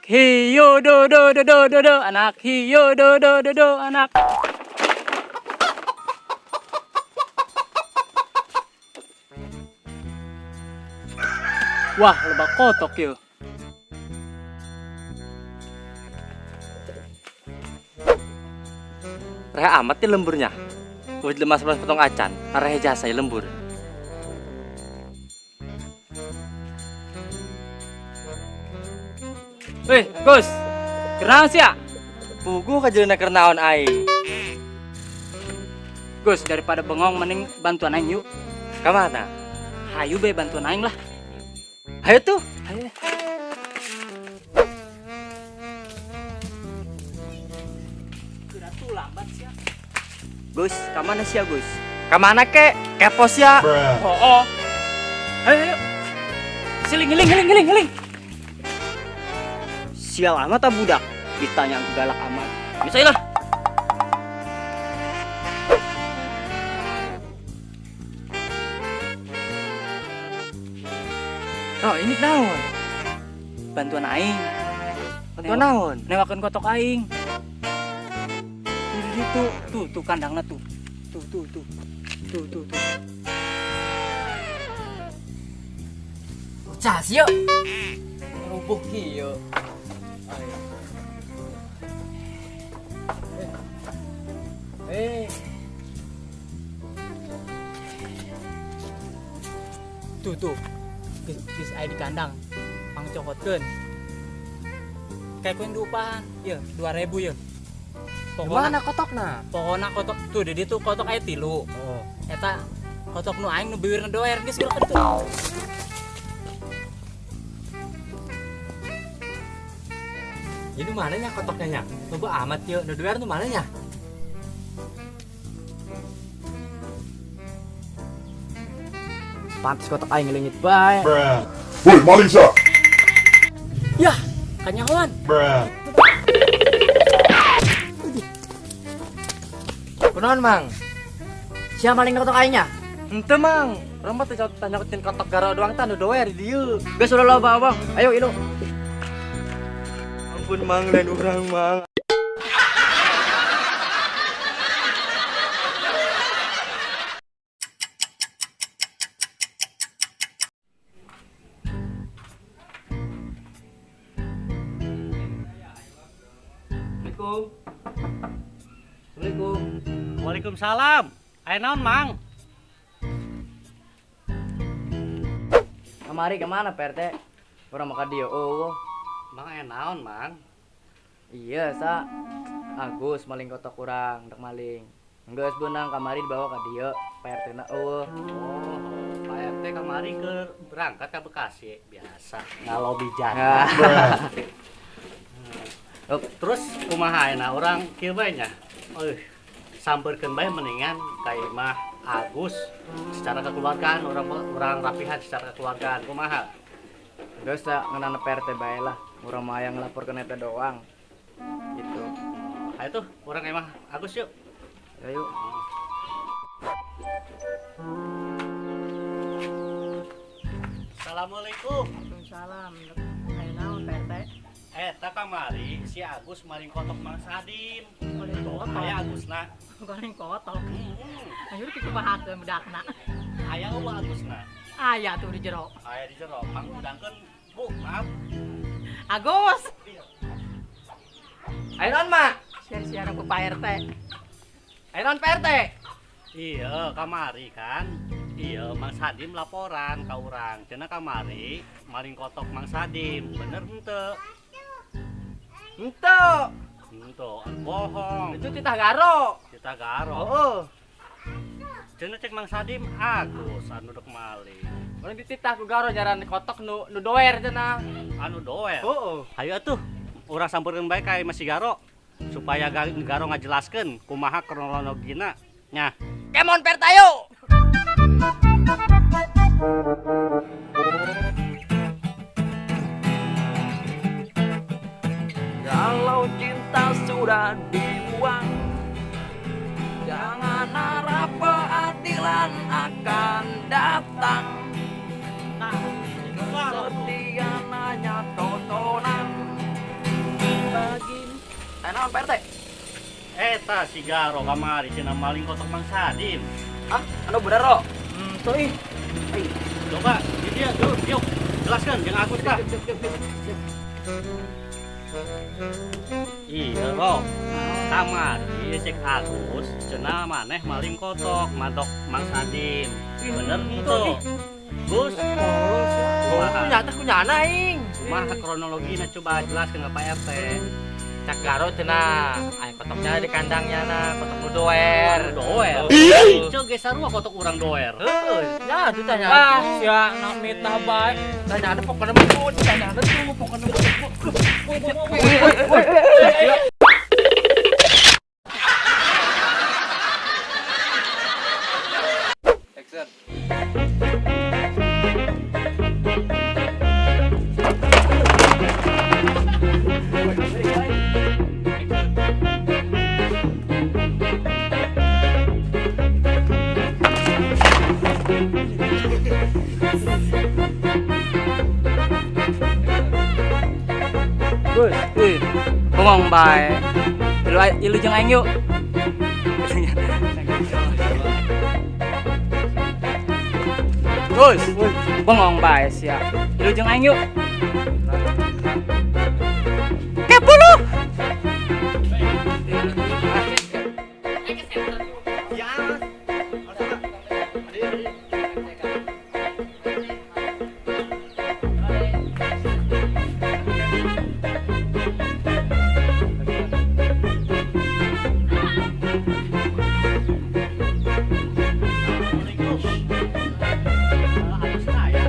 Anak hiu do do do do do do, anak hiu do do do do, anak. Wah, lebak kotok yeuh. Rehe amat ya lemburnya. Wih lemas lemas potong acan, rehe jasa ya lembur. Wih, Gus. Kenal sih ya? Puguh kajelena keur naon aing. Gus, daripada bengong mending bantuan aing yuk. Ka mana? Hayu be bantuan aing lah. Hayu tuh. Hayu. Geura tuh lambat sia. Gus, ka mana sia, Gus? Ka mana ke? Kepo sia. Oh, oh. Hayu, hayu. Siling, hiling, hiling, hiling, hiling. Sial amat ah budak. Ditanya galak amat. Bisa lah. Oh, ini naon? Bantuan aing. Bantuan naon? Newakeun kotok aing. Tuh, tuh, tuh, tuh kandangna tuh. Tuh, tuh, tuh. Tuh, tuh, tuh. Bocah sia. Rubuh kieu. Tuh, tuh. Geus aya di kandang. Pangcokotkeun. Kayak ku yang diupahan. Ieu, 2000 ieu. Pokona mana kotokna? Pokona kotok tuh di ditu kotok aya 3. Oh. Eta kotok nu aing nu beureuna doer geus geura ka ditu. Ini mana nya kotoknya nya? Loba amat ieu, nu doer nu mana nya? Pantes kotok aing leungit bae. Woi, maling sia. Yah, kanyahoan. Kunaon, Mang? Sia maling kotok aingnya? Henteu, Mang. Urang mah teh tanyakeun kotok garo doang tah nu doer di dieu. Geus ulah loba, Bang. Ayo ilu. Ampun, Mang, lain urang, Mang. Assalamualaikum. Assalamualaikum. Waalaikumsalam. Aya naon, Mang? Kamari kemana, Pak RT? Urang mah ka dieu eueuh. Mang aya naon, Mang? Iya, sa. Agus maling kotok urang, rek maling. Geus beunang kamari dibawa ka dieu, Pak RT na eueuh. Oh, Pak RT kamari keur berangkat ka Bekasi, biasa ngalobi janda. Terus kumaha ayeuna urang kieu bae nya? Euy, sampeurkeun bae mendingan ka imah Agus secara kekeluargaan, urang rapihan secara kekeluargaan kumaha? Geus da ngeunana Pak RT bae lah, urang mah hayang ngelaporkeun eta doang. Gitu. Ayo tuh, urang imah Agus yuk. Ayo. Assalamualaikum. Waalaikumsalam. Aya naon, Pak RT? Eta kamari si Agus maling kotok Mang Sadim. Maling kotok. Aya Agusna. Maling kotok. Ayo dikumahakeun budakna. Aya eueuh Agusna. Aya tuh di jero. Aya di jero. Mang udangkeun, Bu, maaf. Agus. Aya naon, Mak? Siar-siaran ku Pak RT. Aya naon, Pak RT? Iya, kamari kan. Iya, Mang Sadim laporan ka urang. Cenah kamari maling kotok Mang Sadim. Bener henteu? Henteu. Henteu, bohong. Itu titah garo. Titah garo. Heeh. Cenah cek Mang Sadim Agus anu dek maling. Urang dititah ku garo nyaran kotok nu doer cenah. Anu doer. Heeh. Hayu atuh, urang sampeurkeun bae ka imah si Garo supaya Garo ngajelaskeun kumaha kronologina nya. Kemon Pertayo. Kalau cinta sudah dibuang, jangan harap keadilan akan datang. Setia hanya tontonan. Naon Pak RT? Eta si Garo kamari cenah maling kotok Mang Sadin. Hah? Anu bener ro? Tuh ih. Coba di dia yuk, yuk. Jelaskan jeung Agus tah. Iya ro. Kamari cek Agus cenah maneh maling kotok matok Mang Sadin. Bener henteu? Gus, kumaha? Nyata kunyana aing. Kumaha kronologina coba jelaskan ke Pak RT. Cak Garo cenah, aya kotoknya di kandangnya na, kotok nu doer. Doer. Ceu ge sarua kotok urang doer. Heeh, ya tuh tanya. Ah, sia nak mitnah bae. Tanya ada pokoknya mah, tanya ada tuh pokoknya. Action. Gus, ngomong bae. Ilu jeung aing yuk. Gus, bengong bae sia. Ilu jeung aing yuk. Kepo lu. Assalamualaikum. Agus na ya.